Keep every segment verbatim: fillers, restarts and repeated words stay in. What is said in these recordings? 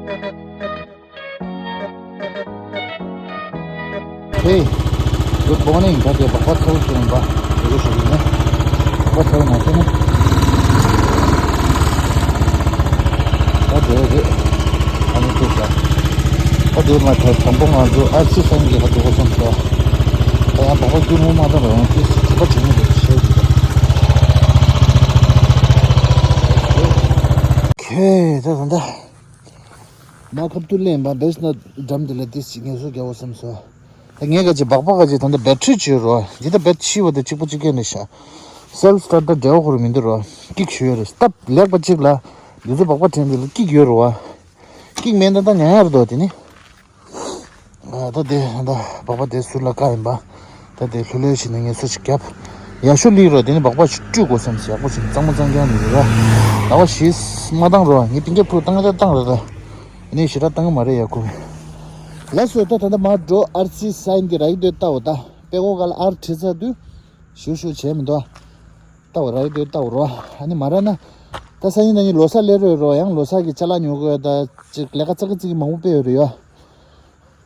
Hey, good morning. ད་དེ་སྦག་སྦག་ཚ་བོ་ཞིག་ཡིན་པ། དེ་ག་ཞིག་ཡིན་ན། སྦག་སྦག་ཚ་བོ་མ་ཚད་ན། ད་དེ་རེད། ཨ་ནི་ཐུག་ས། ད་དེ་མ་ཐག་དང་པོ་ང་ཚོ་ཨར་སི་སན་གྱི་ཧ་འགྲོ་དགོས་བསམ་སོང་། ད་ཡང་སྦག་སྦག་རྒྱུ་མོ་མ་ད་རང་དེ་སི་ཁ་པ་བྱེད་ནི་རེད་ཤེས་ཀྱི། ཁེ་ད་ད་ད། མ་ཁབ་ཏུ་ལེན་པ་བེས་ན་འགྲམ་དེ་ལ་ཏིས་ཅིག་ངལ་གསོ་རྒྱག་འོ་བསམ་སོ། ད་ངས་ག་ཅི་སྦག་སྦག་ག་ཅི་ད་ལྟ་བེ་ཊི་རི་བཅོས་རོ། ཇི་ལྟ་བེ་ཊི་ཤི་བ་དེ་གཅིག་པ་གཅིག་རྐྱང་རེད་ཤག་སེལ་སི་ཊར་ཊར་འབྲེལ་བ་ཁོ་རུ་མི་འདུག་རོ། ཀིག་ཞུ་ཡོད་རེད། སྟབས་ལེགས་པ་གཅིག་ལ་འདི་ཚོ་སྦག་སྦག་དྲན་དེ་ལ་ཀིག་ཡོད་རོ་བ། ཀིག་མེད་ན་ད་ཉན་ཡ་རེད་དོ་དེ་ནི། ད་དེ་ད་སྦག་སྦག་དེ་ཟུར་ལ་བཀག་ཡིན་པ། ད་དེ་ལྷོད་ལྷོད་བྱས་ནས་ངལ་གསོ་ཅིག་བརྒྱབ། ཡག་ཤོས་ལི་རོ། དེ་ནི་སྦག་སྦག་ཞིག་བཀྲུས་དགོས་བསམ་སོང་། ཡག་པོ་ཞིག་གཙང་མ་གཙང་རྐྱང་ལི་རོ། ཟླ་བ་བཞི་མ་བཏང་རོ། ངས་པིན་ཀེ་ཕུ་བཏང་ད་བཏང་རེད་ད། ཨ་ནི་ཞེ་དྲག་བཏང་གི་མ་རེད་ཡ་ཁུ། ལགས་སོ། ད་ད་ལྟ་མར་འགྲོ། ཨར་སི་སན་གྱི་ར་ཡིག་དེ་ལྟ་འོ་ད། པད་ཀོ་ག་ལ་ཨར་བྲིས་ཚར་དུས། ཞུ་ཞུ་བྱས་མི་འདུག་ལྟ་འོ་ར་ཡིག་དེ་ལྟ་འོ་རོ། ཨ་ནི་མ་ར་ན། ད་སང་ཉིན་གནངས་ཉིན་ལོ་གསར་སླེབས་རེད་རོ། ཡང་ལོ་གསར་གྱི་ཅ་ལག་ཉོ་དགོས་ད། ཅིག་ལས་ཀ་ཙག་གི་ཙིག་གི་མང་པོ་སྤེལ་ཡོད་རེད་ཡ།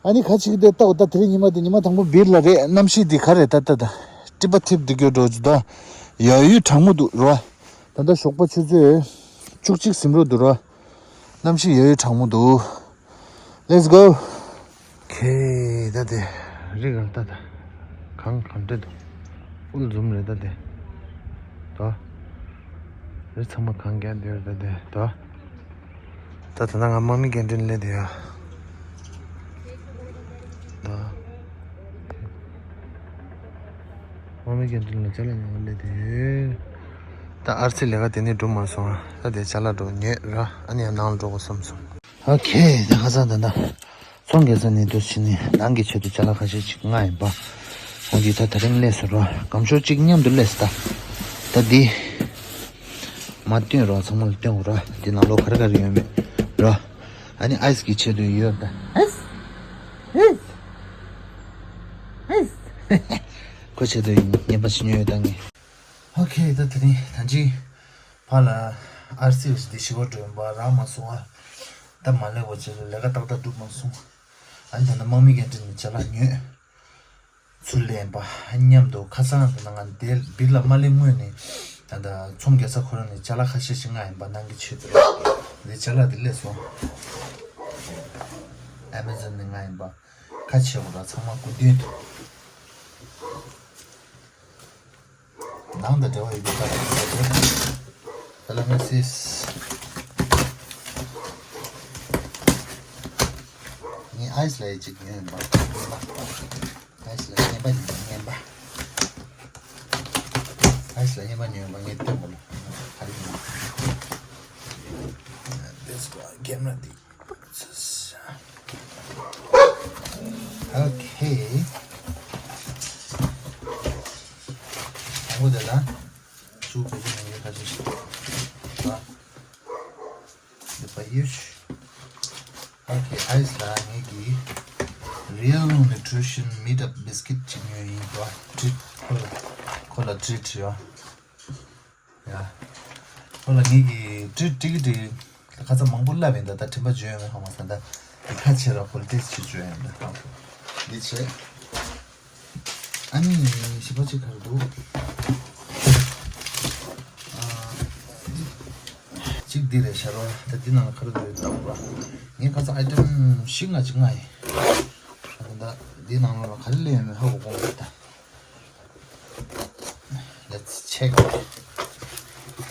ཨ་ནི་ཁ་ཅིག་དེ་ལྟ་འོ་ད། དེ་རིང་ཉི་མ་དེ་ཉི་མ་དང་པོ་བིར་ལ་རེད། གནམ་གཤིས་འདི་ག་རེད་ད་ལྟ་ད། ཀྲི་པ་ཐིབ་འདི་གྱོད་འགྲོ་ཅི་ད། ཡ་ཡུལ་གྲང་མོ་འདུག་རོ། ད་ལྟ་ཞོགས་པ་ཆུ་ཚོད་བཅུ་གཅིག་ཟིན་འགྲོ་འདུག་རོ། གནམ་གཤིས་ཡ་ཡུལ་གྲང་མོ་འདུག Let's go. ཁེ་ད་དེ་རི་གང་ལྟ་ད། གང་གང་འདྲ་འདུག་དབུལ་འཛུམ་རེད་ད་དེ། ད། རི་ཚང་མ་གང་རྒྱག་འདི་རེད་ད་དེ་ད། ད་ད་ལྟ་ང་དམག་མི་སྐད་འཕྲིན་སླེབས་དེ་ཡ། ད། དམག་མི་སྐད་འཕྲིན་ལ་ཅ་ལག་ཉོ་སླེབས་དེ་ཡོད། ད་ཨར་སི་ལས་ཀ་དེ་ནས་འགྲུབ་མ་སོང་། ད་དེ་ཅ་ལག་འགྲོ་ཉོས་ར། ཨ་ནི་ཡང་ནང་ལ་འགྲོ་དགོས་བསམ་སོང་། ཨོ་ཁེ། ད་ཁ་སང་ད་ད། ཚོང་རྒྱག་ས་ནས་འདུག་ཕྱིན་ནས་ནང་གི་ཆེད་དུ་ཅ་ལག་ཁ་ཤས་ཅིག་མངགས་ཡིན་པ། འོ་འདི་ད་དེ་རིང་སླེབས་སོང་རོ། སྒམ་ཤོག་གཅིག་མཉམ་དུ་སླེབས་སོང་ད། ད་འདི། མ་སྟོན་རོ། ཚང་མ་ལ་སྟོན་དགོས་རོ། འདི་ནང་ལོགས་ག་རེ་ག་རེ་ཡོད་མེད་རོ། ཨ་ནི་ཨའི་སི་གི་ཆེད་དུ་ཡོད་ད། ཨའི་སི། ཨའི་སི། ཨའི་སི། ཁོ་ཆེད་དུ་ངས་པ་ཞིག་ཉོས་ཡོད་ད་ངས། ཨོ་ཁེ། ད་དེ་རིང་ད་ཅི། ཕར་ལ་ཨར་སི་འོ་ཞིག་འདི་ཞི་བ་འགྲོ་ཡིན་པ་རག་མ་སོང་ཨ། ད་མ་སླེབས་པ་བྱས་ལ་ལས་ཀ་ཏག་ཏག་འགྲུབ་མ་སོང་། ཨ་ནི་ད་ལྟ་དམག་མི་སྐད་འཕྲིན་ནས་ཅ་ལག་ཉོས། ཚུར་ལེན་པ་མཉམ་དུ་ཁ་སང་ད་ལྟ་ང་འདིར་བིར་ལ་མ་སླེབས་སྔོན་ནས་ད་ལྟ་ཚོང་རྒྱག་ས་ཁོ་རང་ནས་ཅ་ལག་ཁ་ཤས་ཤིག་མངགས་ཡིན་པ། ནང་གི་ཆེད་དུ་རེད། འདི་ཅ་ལག་འདི་སླེབས་སོང་། ཨེ་མེ་ཛོན་ནས་མངགས་ཡིན་པ། ཁ་ཕྱེ་དགོས་ར། ཚང་མ་སྐུ་མདུན་དུ། ནང་དང་འབྲེལ་བ་ཡོད་པའི་ཀ་ར་ཀ་ར་ཀ་ར། ཨ་ལ་མེ་སིས། ངས་ཨའི་སི་ལ་ཡི་གཅིག་ཉོས་ཡིན་པ། ཨའི་སི་ལ་རྔན་པ་ཉོས་པ། རྔན་པ། ཨའི་སི་ལ་རྔན་པ་ཉོས་པ་ངས་སྟོན་པ་ལ་ག་རེ་ཉོས། This one, camera འདི། Okay. དང་པོ་དེ་ལ་ཆུ་བེད་སྤྱོད་མེད་པའི་ཁ་ཆུ་ཞིག་ར། འདི་པ་ཡུ་ཤུ། Okay, ཨའི་སི་ལ་ངེད་ཀྱི་Real Nutrition Meet Up Biscuit ཅིག་ཉོས་ཡིན་པ། ཊི་རིཊ་ཁོ་ལ་ཁོ་ལ་ཊི་རིཊ་ཡོད། ཡ། ཁོ་ལ་ངེད་ཀྱི་ཊི་རིཊ་ཊི་རིཊ་ཁ་ཚ་མང་པོ་བསླབས་ཡིན་ད། ད་དྲན་པ་བརྗོད་ཡོད་མེད་ཧ་མ་སོང་ད། འདི་ཁ་ཕྱེ་ར་ཁོ་ལ་ཊེ་སི་ཊི་བྱེད་བཅུག་ཡིན་ད། འདི་བྱས། ཨ་ནི་ཞིབ་པ་ཅིག་ག་རེ་འདུག་ཨ། གཅིག་འདི་རེད་ཤག་རོ། ད་འདི་ནང་ལ་ག་རེ་འདུག་ལྟ་དགོས་ར། ངས་ཁ་ཚ་ཨའི་ཊེམ་བཞི་ལྔ་ཅིག་མངགས་ཡིན། ད་འདི་ནང་ལོགས་ལ་ག་རེ་སླེབས་ཡོད་མེད་ཧ་གོ་གོ་མེད་ད། Let's check. ག་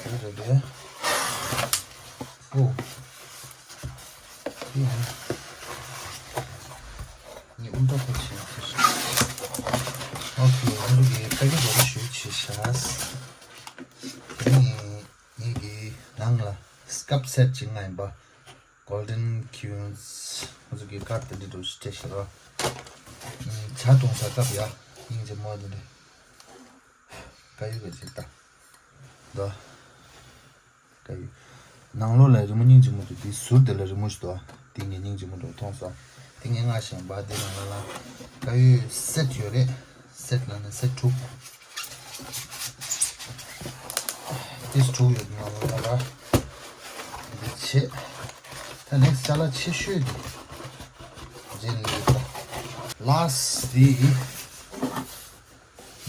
རེ་རེད་དེ། ཨོ། ཡིན། ངས་དབུ་འདྲ་ཁ་ཕྱེ་ཡང་ཁ་ཤས། ཨོ་ཁེ། ང་ཚོ་གི་པེ་ཀེ་ཇི་རོ་ཞུ་བྱེད་ཤག་དེ་ནས་ངེད་ཀྱི་ནང་ལ་སི་ཀབ་སེ་ཊི་ཅིག་མངགས་ཡིན་པ། Golden Queens ང་ཚོ་གི་ཀར་དེ་འདྲ་འདྲ་ཞིག་སྤྲད་ཤག་ར། ཇ་འཐུང་ས་སྐབས་ཡ། སྙིང་རྗེ་མོ་དེ་འདྲ། དཀར་ཡོལ་ག་ཅིག་ལྟ། འདུག་ཨ། དཀར་ཡོལ། ནང་ལོགས་ལ་རི་མོ་སྙིང་རྗེ་མོ་འདུག་དེའི་ཟུར་དེ་ལ་རི་མོ་ཞིག་འདུག་ཨ། དེ་ངས་སྙིང་རྗེ་མོ་འདྲ་བོ་མཐོང་སོང་། དེ་ངས་མངགས་བཞག་པ། དེ་ནང་ལ་ལ་དཀར་ཡོལ་སེ་ཊི་ཡོད་རེད། སེ་ཊི་ལབ་ན་སེ་ཊི་དྲུག་ཏིས་དྲུག་ཡོད་ནང་ལ་ལ་ར། འདི་བྱེད། ད་ནེགསི་ཅ་ལག་ཆེ་ཤོས་དེ་རྗེས་ལ་ལས་ད། ལཱསི་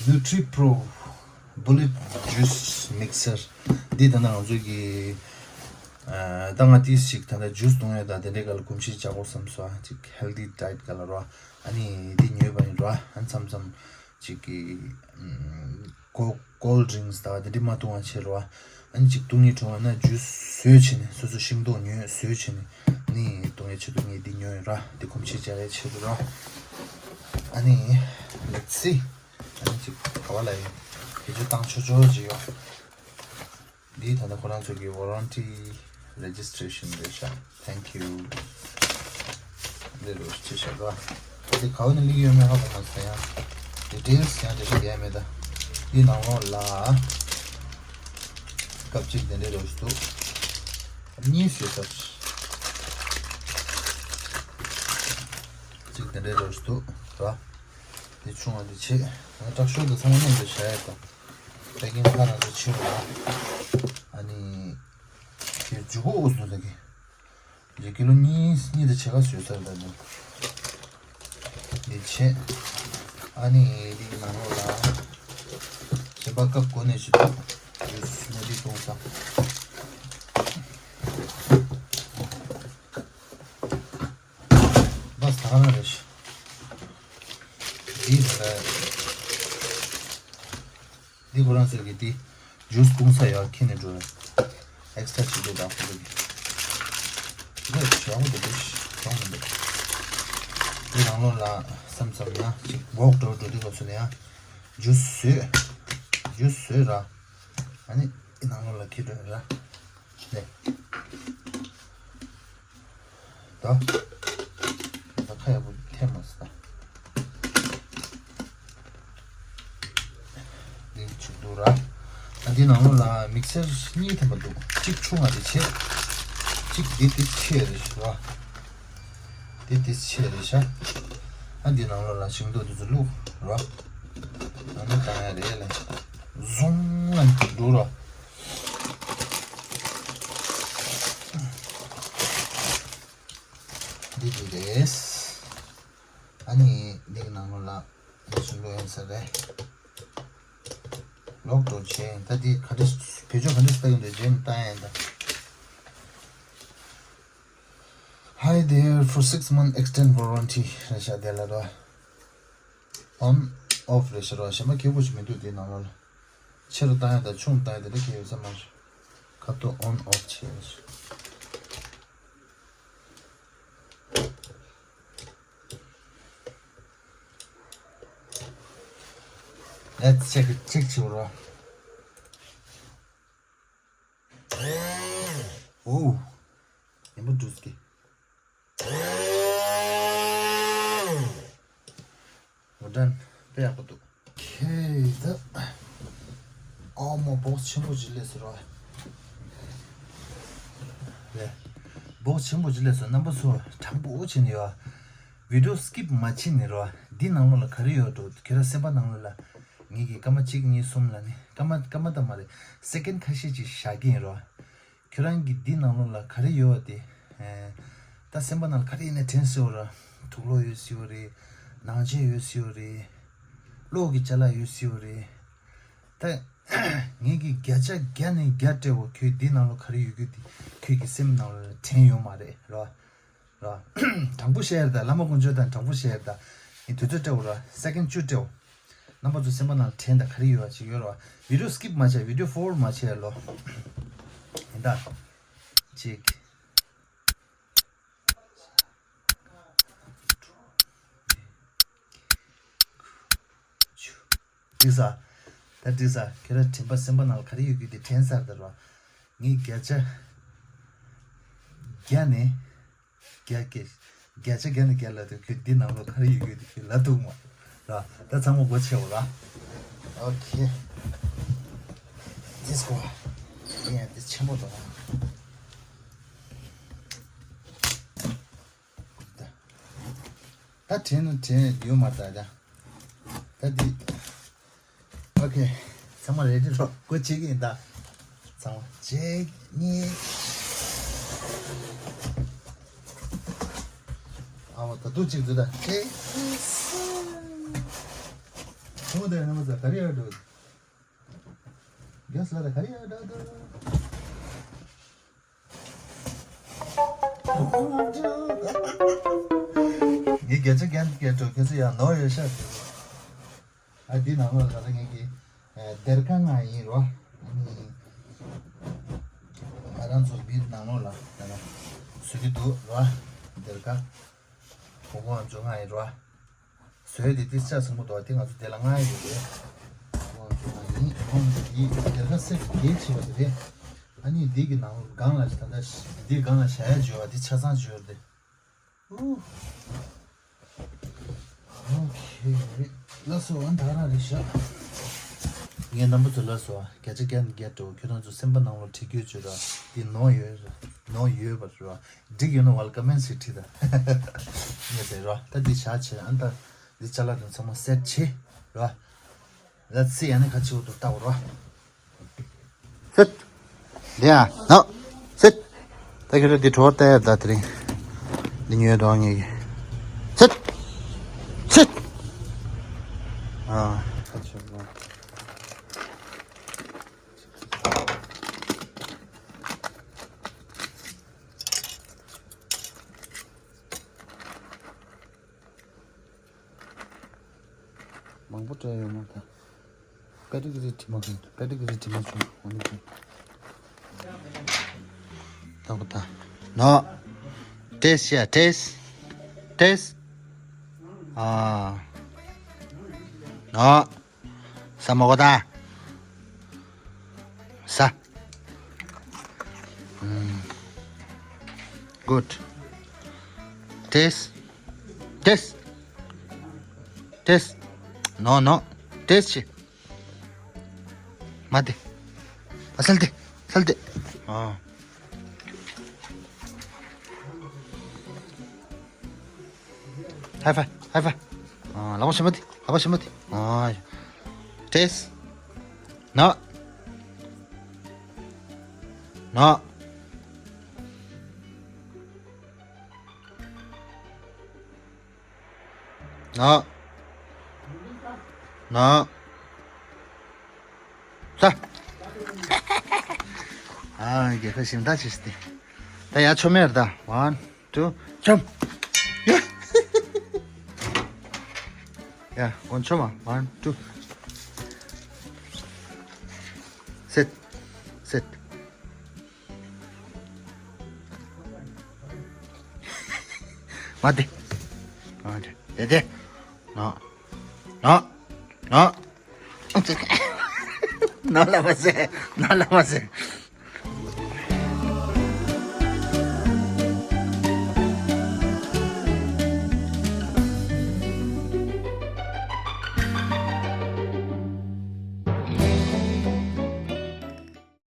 དེ་Nutri Pro Bullet Juice Mixer། འདི་ད་ནང་ང་ཚོས་ཀྱི་ཨ་ད་ང་ཏིས་ཅིག་ད་ལྟ་ཇུས་བཏུང་ཡས་དང་དེ་འདྲའི་སྒང་ལ་གོམས་གཤིས་བྱ་དགོས་བསམ་སོང་། ཨ་ཅིག་ཧེལ་ཐི་ཌའེ་ཊི་སྒང་ལ་རོ། ཨ་ནི་འདི་ཉོས་པ་ཡིན་རོ། ཨ་མཚམས་མཚམས་ཅིག་གི་ཨམ་ཀོ་ཀོལ་ཌི་རིང་སི་དང་དེ་འདྲ་མ་བཏུང་བ་བྱེད་རོ། ཨ་ནི་ཅིག་བཏུང་སྙིང་བྲོ་བ་ན་ཇུས་བཟོས་བྱས་ནས་སོ་སོ་ཤིང་ཏོག་ཉོས་བཟོས་བྱས་ནས་ནི་བཏུང་ཡས་ཆེད་དུ་ངས་འདི་ཉོས་ཡོད་རོ། འདི་གོམས་གཤིས་བྱ་ཡས་ཆེད་དུ་རོ། ཨ་ནི་let's see། ཨ་ནི་ཅིག་ག་བ་ལ་ཡིན་བེད་སྤྱོད་བཏང་ཆོག་ཆོག་ཅིག་ཡོད། འདི་ད་ལྟ་ཁོ་རང་ཚོ་གི་ཝ་རན་ཊི་རེ་ཇི་སི་ཊེ་ཤན་རེད་ཤག Thank you། འདི་རུ་ཅི་བྱ་དགོས། འདི་ག་བ་ནས་སླེབས་ཡོད་མེད་ཧ་གོ་མ་སོང་ཡང་། ཌི་ཊེལ་སི་ཡང་དེ་འདྲ་ཡོད་མེད་ད། འདི་ནང་ལོགས་ལ་ཀབ་གཅིག་དེ་འདྲ་རུ་འདུག་གཉིས་བཟོས་ཚར། གཅིག་དེ་འདྲ་རུ་འདུག་ར། འདི་ཆུང་བ་འདི་ཆེ། ང་དྲག་ཤོས་འདི་ཚང་མ་མཉམ་དུ་བྱ་ཡ་དང་། པེ་ཀིང་ཁ་ནང་དུ་ཕྱིན་པ། ཨ་ནི། དེ་འཇུག་གོ་འུ་སུ་ད་གི། འདི་ཀི་ལོ་གཉིས་གཉིས་དང་ཕྱེད་ཀ་བཟོས་ཚར་ད་ནི། འདི་བྱས། ཨ་ནི་འདི་ནང་ལོགས་ལ། གཞན་པ་སྐབས་གོ་ནས་ཞུ་དགོས། ཡུ་སི་ནས་འདི་གཏོང་ས། བ་ས་ཁ་ན་རེ་ཞིག་འདི་ལ། འདི་ཁོ་རང་ཚོས་ཀྱི་འདི་ཇུས་བཏུང་ས་ཡོད་ཁྱེར་ནས་འགྲོ་རེད། ཨེག་སི་ཊ་ཅིག་འདུག་ད་ཁོ་ཚོ་གི་འདི་ཞོག་འདུག་འདི་ཞོག་མི་འདུག་འདི་ནང་ལོགས་ལ་བསམ་བསམ་ཡང་ཅིག་འགོག་འགྲོ་འགྲོ་འདི་གོ་ཚོད་ནས་ཡང་ཇུས་བཟོས། ཇུས་བཟོས་ར། ཨ་ནི་འདི་ནང་ལོགས་ལ་ཁྱེར་འགྲོ་ར། ནས། ད། ད་ཁ་ཡག་པོ་འཐེན་མ་སོང་ད། འདི་ཆུ་འདུག་ར། ཨ་འདི་ནང་ལོགས་ལ་མིག་སར་གཉིས་ཐམ་པ་འདུག་གཅིག་ཆུང་བ་འདི་ཆེ། གཅིག་འདི་འདི་ཆེ་རེད་ཤག་ར། འདི་འདི་ཆེ་རེད་ཤག་ཨ་འདི་ནང་ལོགས་ལ་ཤིང་ཏོག་འདི་ཚོ་བླུགས་ར། ཨ་ནི་བཏང་ཡ་རེད་ལ། བཟུང་ལ་འདུག་ར། འདི་འདི་རེད། ཨ་ནི་འདི་གི་ནང་ལོགས་ལ་འདི་ཚོ་བླུགས་ཡོང་ས་རེད། ལོག་འགྲོ་བྱས་ད་འདི་ག་འདྲ་བེད་སྤྱོད་ག་འདྲ་ལྟ་ཡོང་འདུག་རྗེས་ནས་ལྟ་ཡ་ཡིན་ད། Hi there, for six month extend warranty རེད་ཤག་དེ་ལ་རོ། on off རེད་ཤག་རོ། གཞན་པ་ཁྱད་པར་ཞིག་མི་འདུག་དེའི་ནང་ལོགས་ལ། ཆེ་རུ་བཏང་ཡ་དང་ཆུང་རུ་བཏང་ཡ་དེ་འདྲ་ཁྱད་ཡོད་ས་མ་རེད། ཁ་ཐོག་on off བྱས་རེད་ཤག Let's check it, check བྱེད་རོགས། ཨོ། ཡིན་པ་འགྲོ་སྐྱེ། ཨོ་ཌན། དཔེ་ཡག་པོ་འདུག་ཁེ་ད། ཨོ་མོ་སྦོག་སི་ཆེན་པོ་ཅིག་སླེབས་སོང་ར། རེད། སྦོག་སི་ཆེན་པོ་ཅིག་སླེབས་སོང་རྣམ་པ་ཚོ་དྲང་པོ་བྱས་ནས་ཡོད། བི་ཌི་ཡོ་སི་ཀིབ་མ་བྱས་ནས་རོ། འདི་ནང་ལོགས་ལ་ག་རེ་ཡོད་འགྲོ་ཁྱོད་རང་སེམས་པ་ནང་ལོགས་ལ། ངེད་ཀྱི་སྐར་མ་གཅིག་གཉིས་གསུམ་ལ་ནི་སྐར་མ་སྐར་མ་ད་མ་རེད་སེ་ཀེན་ཁ་ཤས་ཅིག་བཞག་གི་ཡིན་རོ། ཁྱོད་རང་གི་འདི་ནང་ལོགས་ལ་ག་རེ་ཡོད་དེ། ཨེ། ད་སེམས་པ་ནང་ལ་ག་རེ་ཡིན་ནའི་དྲན་སྲིད་པ་ར། དུག་ལོག་ཡོད་སྲིད་པ་རེད། ནང་ཆས་ཡོད་སྲིད་པ་རེད། གློག་གི་ཅ་ལག་ཡོད་སྲིད་པ་རེད། ད། ངེད་ཀྱིས་བརྒྱ་ཆ་བརྒྱ་ནས་བརྒྱ་སྤྲད་པ་ཁྱོད་འདི་ནང་ལོགས་ག་རེ་ཡོད་རྒྱུ་དེ་ཁྱོད་ཀྱི་སེམས་ནང་ལ་དྲན་ཡོད་མ་རེད་ར། ར། དྲང་པོ་བཤད་ཡ་རེད་ད་བླ་མ་དཀོན་མཆོག་དང་དྲང་པོ་བཤད་ཡ་རེད་ད། ངས་དུས་ཚོད་སྤྲད་པ་ར་སེ་ཀེན་བཅུ་སྤྲད་པ། རྣམ་པ་ཚོ་སེམས་པ་ནང་དྲན་དང་ག་རེ་ཡོད་པ་ཅིག་ཡོད་རེད་བ། བི་ཌི་ཡོ་སི་ཀིབ་མ་བྱས་བི་ཌི་ཡོ་ཕོར་ཝཌ་མ་བྱས་ལོ། ཡིན་ད། གཅིག་འགྲིག་ས། ད་འགྲིག་ས་ཁྱེད་རང་དྲན་པ་སེམས་པ་ནང་ལ་ག་རེ་ཡོད་རྒྱུ་དེ་དྲན་ཚར་ད་རེད་བ། ངས་བརྒྱ་ཆ་བརྒྱ་ནས། བརྒྱ་བརྒྱ། བརྒྱ་ཆ་བརྒྱ་ནས་བརྒྱ་ལབ་དུས་ཁྱོད་འདི་ནང་ལོགས་ག་རེ་ཡོད་རྒྱུ་དེ་ཁྱོད་ལབ་ཐུབ་མ་རེད། ད་ཚང་མ་སྒོ་ཕྱེ་འོ་ར། ཨོ་ཁེ། འདི་ཚོ། འདི་ཡང་འདི་ཆེན་པོ་འདུག་ཨ། ད་དྲན་ནི་དྲན་ཡོད་མ་རེད་ད། ད་འདི། ཨོ་ཁེ། ཚང་མ་རེ་ཌི་རོ། སྒོ་ཕྱེ་གི་ཡིན་ད། ཚང་མ་གཅིག་གཉིས། ཨ་མ་ད་དུང་གཅིག་འཛུལ་ད། ཁྱེད། ཁོང་དེ་རྣམ་པ་ཚོ་ག་རེ་ཡོད་འགྲོ། རྒྱ་སླ་ད་ག་རེ་ཡོད་འགྲོ་འདུག་ངས་བརྒྱ་ཆ་བརྒྱ་བརྒྱ་འགྲོ། ཁྱེད་ཚོ་ཡང་ནོར་ཡོད་ཤག་ཨ་འདི་ནང་ལོགས་ལ་ད་ངེད་ཀྱི་སྡེར་ཁ་ལྔ་ཡིན་རོ། ཨ་ནི་ང་རང་ཚོ་འདི་ནང་ལོགས་ལ་ད་ལ་བཟོ་གི་འདུག་རོ། སྡེར་ཁ་གོ་གོའམ་ཚོ་ལྔ་ཡིན་རོ། བཟོས་དེ་ཏི་ཤ་སྲིན་པོ་འདུག་དེ་ང་ཚོ་དེ་ལ་ལྔ་ཡིན་རེད། གོ་གོའམ་ཚོ་ལྔ་ཡིན། གོ་གོའམ་ཚོ་དེ་སྡེར་ཁ་སེར་གྱི་བྱས་པ་དེ་རེད། ཨ་ནི་འདི་གི་ནང་སྒང་ལ་ད་ལྟ་འདི་སྒང་ལ་བཞག་ཡ་བརྗོད་པ་འདི་ཆ་ཚང་བརྗོད་རེད། ཨོ། ཨོ་ཁེ། ལགས་སོ། ཨ་ད་རང་རེད་ཤག་ངས་རྣམ་པ་ཚོ་ལགས་སོ། བརྒྱ་ཆ་བརྒྱ་ནས་བརྒྱ་འགྲོ། ཁྱོད་རང་ཚོ་སེམས་པ་ནང་ལ་བྲིས་རྒྱུ་བྱོས་ར། འདི་ནོར་ཡོད་ར། ནོར་ཡོད་པ་ར། འགྲིག་ཡོད་ན་ཝེལ་ཀམ་མེན་ཊི་ཞིག་བྲིས་ད། ངས་ཟེར་ར། ད་འདི་བཞག་བྱས། ཨ་ད་འདི་ཅ་ལག་དང་ཚང་མ་སེཊ་བྱས་ར། ལ་ཚི་ཡ་ནི་ཁ་ཆེ་བོ་དུ་ལྟ་བ་ར། སེཊ། འདི་ཡ་ནོ། སེཊ། ད་ཁྱོད་ར་འདི་གྲོ་བར་ལྟ་ཡ་ད་དེ་རིང་། འདི་ཉོས་དོ་ངེད་ཀྱི། སེཊ། སེཊ། ཨ། ཁ་ཆེ་བོ། མང་པོ་སྤྲད་ཡོད་མ་ད། པེ་ཏི་ཀི་རི་དྲི་མ་གི་པེ་ཏི་ཀི་རི་དྲི་མ་བྱུང་། འོ་ནི་བྱུང་། ད་གོ་ད། ནོ། ཏེས་ཡ་ཏེས། ཏེས། ཨ། ནོ། ས་མ་གོ་ད། ས། ཨུམ། གུཌ། ཏེས། ཏེས། ཏེས། ནོ་ནོ། ཏེས་ཆེ། མ་དེ། ཨ་སལ་དེ། སལ་དེ། ཨ། ཧའི་ཕའི། ཧའི་ཕའི། ཨ། ལག་པ་གཞན་པ་དེ། ལག་པ་གཞན་པ་དེ། ཨ། ཏེས། ནོ། ནོ། ནོ། ནོ། ས། ཨ། རྒྱལ་ཁ་ཞིམ་ད་ཅིས་ཏེ། ད་ཡ་ཆོ་མེར་ད། ཝན། ཊུ། ཆོམ། ཡ། ཡ། ཝན་ཆོ་མ། ཝན། ཊུ། སེཊ། སེཊ། མ་དེ། མ་དེ། དེ་དེ། ནོ། ནོ། ནོ། ནོ་ལ་མ་ཟེར། ནོ་ལ་མ་ཟེར།